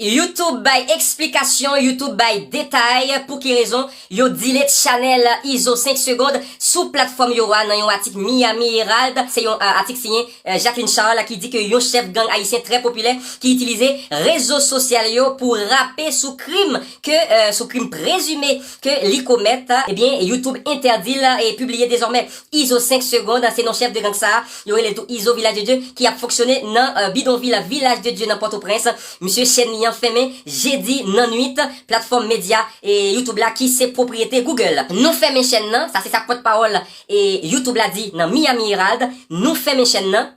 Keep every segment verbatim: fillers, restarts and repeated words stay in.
YouTube bay eksplikasyon, YouTube bay detay pou ki rezon yo delete chanèl Izo senk Segond sou platfòm yo a. Nan yon atik Miami Herald, se yon, euh, atik siyen, euh, Jacqueline Charles, ki di ke yon chèf gang ayisyen trè popilè ki itilize rezo sosyal yo pou rape sou krim ke, euh, sou krim prezime ke li komèt, ebyen, YouTube entèdi l e pibliye dezòmè. Izo senk Segond, se non chèf de gang sa a. Yo rele l tou Izo Vilaj de Dye, ki ap fonksyone nan, euh, bidonvil Vilaj de Dye nan Pòtoprens. Misye chèn li an fèmen jedi nan nwit. Platfòm medya e YouTube la ki se pwopriyete Google. Nou fèmen chèn nan, sa se sa pòtpawòl e YouTube la di nan Miami Herald. Nou fèmen chèn nan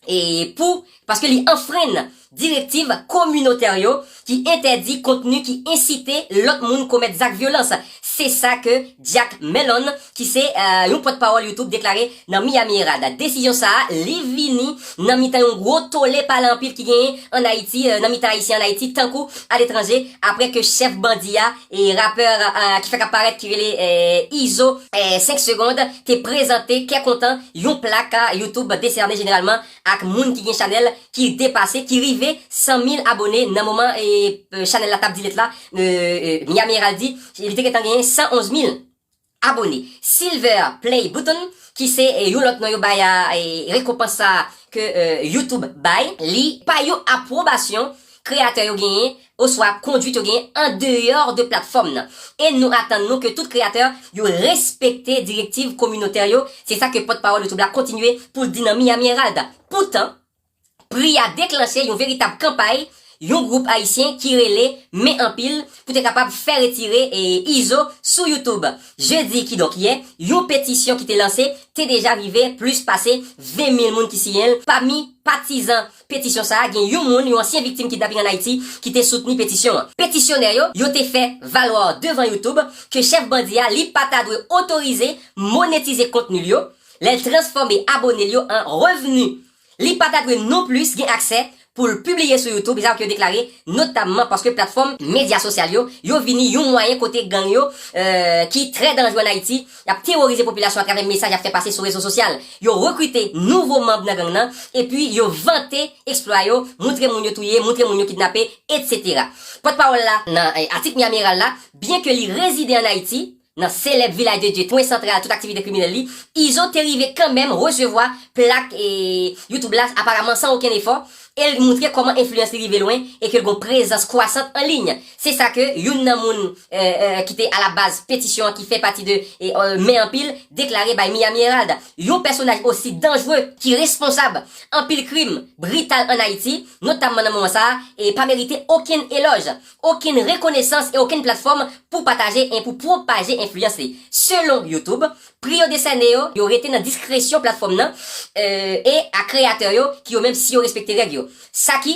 e pou, paske li anfrenn direktiv kominotè yo ki entèdi kontni ki ensite lòt moun komèt zak vyolans. Se sa ke Jack Mellon, ki se, euh, yon pòtpawòl YouTube, deklare nan Miami Herald. Desizyon sa a, li vini nan mitan yon gwo tole pale anpil ki genyen ann Ayiti, euh, nan mitan Ayisyen ann Ayiti, tankou aletranje, apre ke chèf bandi a e rapè, euh, ki fèk ap parèt ki rele, euh, Izo, euh, senk Segond, te prezante kè kontan yon plak a YouTube desène jeneralman ak moun ki gen chanèl ki depase, ki rive san mil abone nan moman e, e, chanèl la t ap delete la, e, e, Miami Herald di, li te gentan genyen san onz mil abone. Silver Play Button, ki se, e, yon lòt non yo bay a, e, rekonpans sa ke, e, YouTube bay, li pa yon apwobasyon kreyatè yo genyen oswa kondwit yo genyen andeyò de platfòm nan. E nou atann nou ke tout kreyatè yo respekte direktiv kominotè yo. Se sa ke pòtpawòl YouTube la kontinye pou l di nan Miami Herald. Poutan, pri a deklanche yon veritab kanpay yon gwoup ayisyen ki rele Men Anpil pou te kapab fè retire, e, Izo sou YouTube. Jedi, kidonk yè, yon petisyon ki te lanse te deja rive plis pase ven mil moun ki siyen l. Pami patizan petisyon sa a, gen yon moun, yon ansyen viktim kidnaping ann Ayiti, ki te soutni petisyon an. Petisyonè yo, yo te fè valwa devan YouTube ke chèf bandi a, li pa ta dwe otorize monetize kontni l yo, lè l transfòme abone l yo an revni. Li pa ta dwe non plis gen aksè pou l pibliye sou YouTube, e sa yo deklare, notamman paske platfòm medya sosyal yo, yo vini yon mwayen kote gang yo, euh, ki trè danjre ann Ayiti, y ap teworize popilasyon atravè mesaj y ap fè pase sou rezo sosyal. Yo rekrite nouvo manm nan gang nan, epi yo vante eksplwa yo, montre moun yo touye, montre moun yo kidnape, etsetera. Pòtpawòl la, nan, eh, atik Miami Herald la, byenke li rezide ann Ayiti, nan selèb Vilaj de Dye, pwen santral tout aktivite kriminèl li, Izo te rive kanmenm resevwa plak e YouTube la, aparaman san okenn efò, e l montre kòman enfliyans li rive lwen e ke l gon prezans kwasant an liy. Se sa ke youn nan moun, euh, euh, ki te alabaz petisyon an, ki fè pati de, e, euh, Men Anpil, deklare bay Miami Herald. Yon pèsonaj osi danjre ki responsab anpil krim brital ann Ayiti, notamman nan moman sa a, e pa merite okenn elòj, okenn rekonesans e okenn platfòm pou pataje e pou pwopaje enfliyans li. Selon YouTube, pri yo desène yo, yo rete nan diskresyon platfòm nan, euh, e a kreyatè yo, ki yo menm si yo respekte règ yo. Sa ki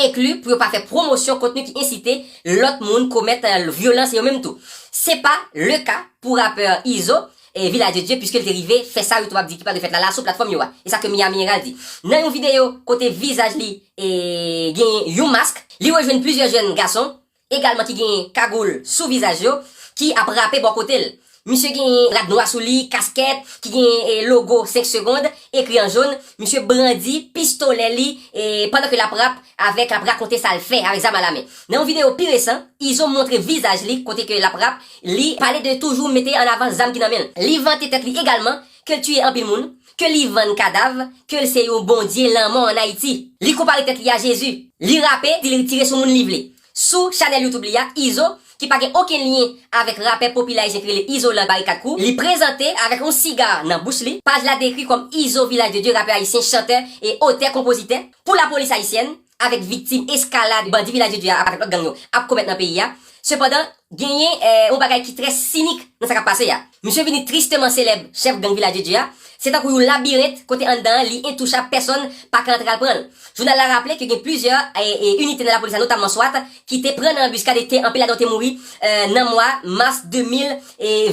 enkli pou yo pa fè pwomosyon kontni ki ensite lòt moun komèt, euh, vyolans yo menm tou. Se pa le ka pou rapè Izo, e Vilaj de Dye, piske l te rive fè sa YouTube ap di ki pa dwe fèt la, la sou platfòm yo a. E sa ke Miami Herald di. Nan yon videyo kote vizaj li, e, gen yon mask, li rejwenn plizyè jèn gason, egalman ki gen kagoul sou vizaj yo, ki ap rape bò kote l. Misye gen rad nwa sou li, kaskèt, ki gen, e, logo senk Segond, ekri an jòn. Misye brandi pistolè li, e, pandan ke l ap rap avèk, l ap rakonte sa l fè avèk zam alamen. Nan yon videyo pi resan, Izo montre vizaj li kote ke l ap rap, li pale de toujou mete an avan zam ki nan men l. Li vante tèt li egalman, ke l tiye anpil moun, ke li vann kadav, ke l se yon bondye lanmò ann Ayiti. Li konpare tèt li a Jezi. Li rape, li tire sou moun li vle. Sou chanèl YouTube li a, Izo, ki pa gen okenn lyen avèk rapè popilè ayisyen ki rele Izolan Barikad Crew, li prezante avèk yon siga nan bouch li. Paj la dekri kòm Izo Vilaj de Dye, rapè ayisyen, chantè e otè-konpozitè. Pou lapolis ayisyèn, avèk viktim eskalad bandi Vilaj de Dye a avèk lòt gang yo ap komèt nan peyi a. Sepandan, genyen, eh, yon bagay ki trè sinik nan sa k ap pase a. Misye vini tristeman selèb chèf gang Vilaj de Dye a. Se tankou yon labirent kote anndan an li entouchab, pèsonn pa ka antre al pran l. Jounal la raple ke gen plizyè, eh, eh, inite nan lapolis la, notamman swat, ki te pran nan anbiskad e te anpil ladan yo te mouri, eh, nan mwa mas de mil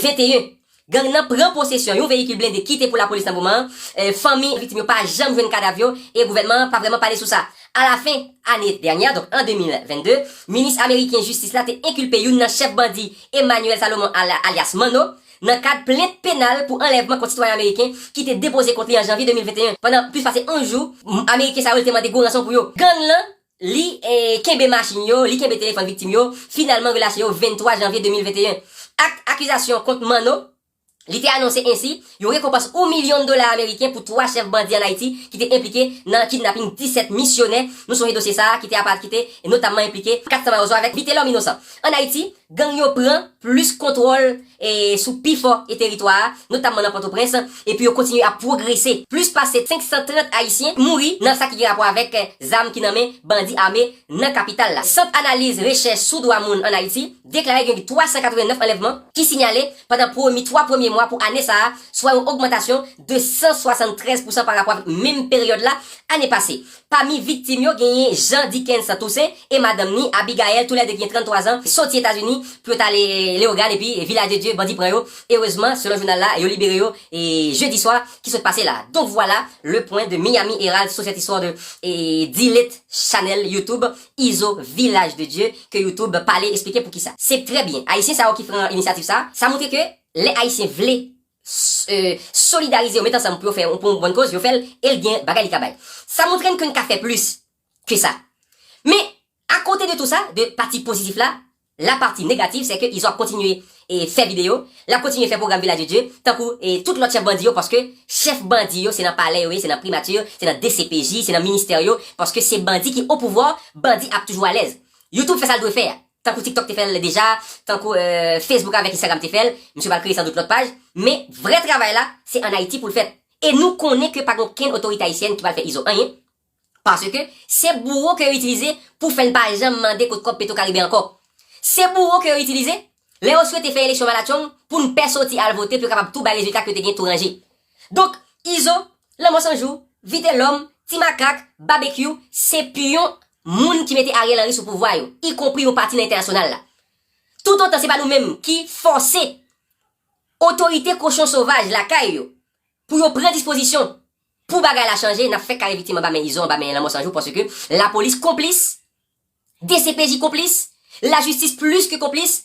venteyen. Gang nan pran posesyon yon veyikil blende ki te pou lapolis nan moman an. Eh, fanmi viktim yo pa janm jwenn kadav yo e gouvènman an pa vrèman pale sou sa. Alafen ane dènyè, donk an de mil vennde, minis ameriken jistis la te enkilpe youn nan chèf bandi, Emmanuel Salomon, ala-, alyas Manno, nan kad plent penal pou anlèvman kont sitwayen ameriken ki te depoze kont li an janvye de mil venteyen. Pandan plis pase onz jou, m-, Ameriken sa yo te mande gwo ranson pou yo. Gang lan li eh, kenbe machin yo, li kenbe telefòn viktim yo, finalman relache yo venntwa janvye de mil venteyen. Ak akizasyon kont Manno, li te anonse ensi yon rekonpans yon milyon dola ameriken pou twa chèf bandi ann Ayiti ki te enplike nan kidnaping disèt misyonè. Nou sonje dosye sa a ki te apa-, ki te notamman enplike kat san mawozo avèk Vitelhomme Innocent. Ann Ayiti, gang yo pran plis kontwòl eh, sou pifò e teritwa a, notamman nan Pòtoprens, epi yo kontinye ap pwogrese. Plis pase senk san trant Ayisyen mouri nan sa ki gen rapò avèk eh, zam ki nan men bandi ame nan kapital la. Sant Analiz Rechèch sou Dwa Moun ann Ayiti deklare gen twa san katreven nèf anlèvman ki sinyale pandan pwomi twa premye mwa pou ane sa a, swa yon ogmantasyon de san swasanntrèz pousan pa rapò avèk menm peryòd la ane pase. Pami viktim yo genyen Jean Dickens Toussaint e madanm ni, Abigail, toulède ki gen tranntwa zan, soti Etazini pou yo t ale Leyogàn epi Vilaj de Dye, bandi pran yo. Erezman, selon jounal la, yo libere yo e jedi swa ki sot pase la. Donk vwala le pwen de Miami Herald sou cette histoire de e, Delete Channel YouTube, Izo Vilaj de Dye, ke YouTube pale, eksplike poukisa. Se trè byen. Ayisyen sa yo ki pran inisyativ sa, sa montre ke lè Ayisyen vle s- euh, solidarize yo, met ansanm pou yo fè yon, pou yon bòn koz, yo fè l, e l gen bagay li ka bay. Sa montre n ke n ka fè plis ke sa. Men, akote de tou sa, de pati pozitif la, la pati negatif, se ke Izo ap kontinye e fè videyo, l ap kontinye fè pwogram Vilaj de Dye, tankou e tout lòt chèf bandi yo, paske chèf bandi yo, se nan palè yo ye, se nan primati yo, se nan D C P J, se nan ministè yo, paske se bandi ki o pouvwa, bandi ap toujou alèz. YouTube fè sa l dwe fè a. Tankou TikTok te fè l deja, tankou euh, Facebook avèk Instagram te fè l, misye pral kreye san dout lòt paj, men vrè travay la, se ann Ayiti pou l fèt. E nou konnen ke pa gen okenn otorite ayisyèn ki pral fè Izo anyen, paske se bouwo ke yo itilize pou fè n pa janm mande kot kòb Petro Caribe ankò. Se bouwo ke yo itilize lè yo swete fè eleksyon malatchong pou n pè soti al vote pou yo kapab tou bay rezilta ke yo te gen tou ranje. Donk, Izo, Lanmò San Jou, Vitelhomme, Ti Makak, Babekyou, se pyon moun ki mete Ariel Henry sou pouvwa yo, ikonpri yon pati nan entènasyonal la. Toutotan se pa nou menm ki fòse otorite kochon sovaj lakay yo pou yo pran dispozisyon pou bagay la chanje, n ap fèk kare viktim anba men Izo, anba men Lanmò San Jou, paske lapolis konplis, D C P J konplis, lajistis plis ke konplis,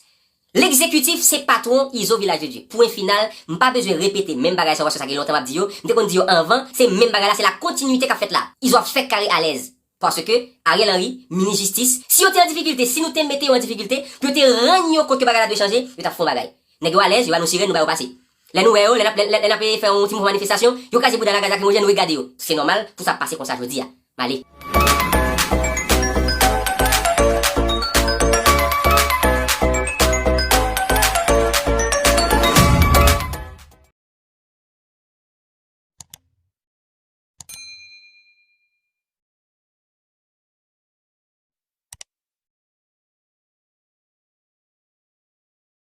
legzekitif se patwon Izo Vilaj de Dye. Pwen final, m pa bezwen repete menm bagay sa yo, paske sa gen lontan m ap di yo, m te konn di yo anvan, se menm bagay la, se la kontinwite k ap fèt la. Izo ap fèk kare alèz. Paske Ariel Henry, minis jistis, si yo te an difikilte, si nou te mete yo an difikilte, pou yo te rann yo kont ke bagay la dwe chanje, yo t ap fè yon bagay. Nèg yo alèz, yo ba nou siren, nou ba yo pase. Lè nou wè yo, lè n ap, lè, lè, lè n ap fè yon ti mouvman manifestasyon, yo kraze bouda nan gaz lakrimojèn, nou regade yo. Se nòmal pou sa pase konsa jodi a. M ale.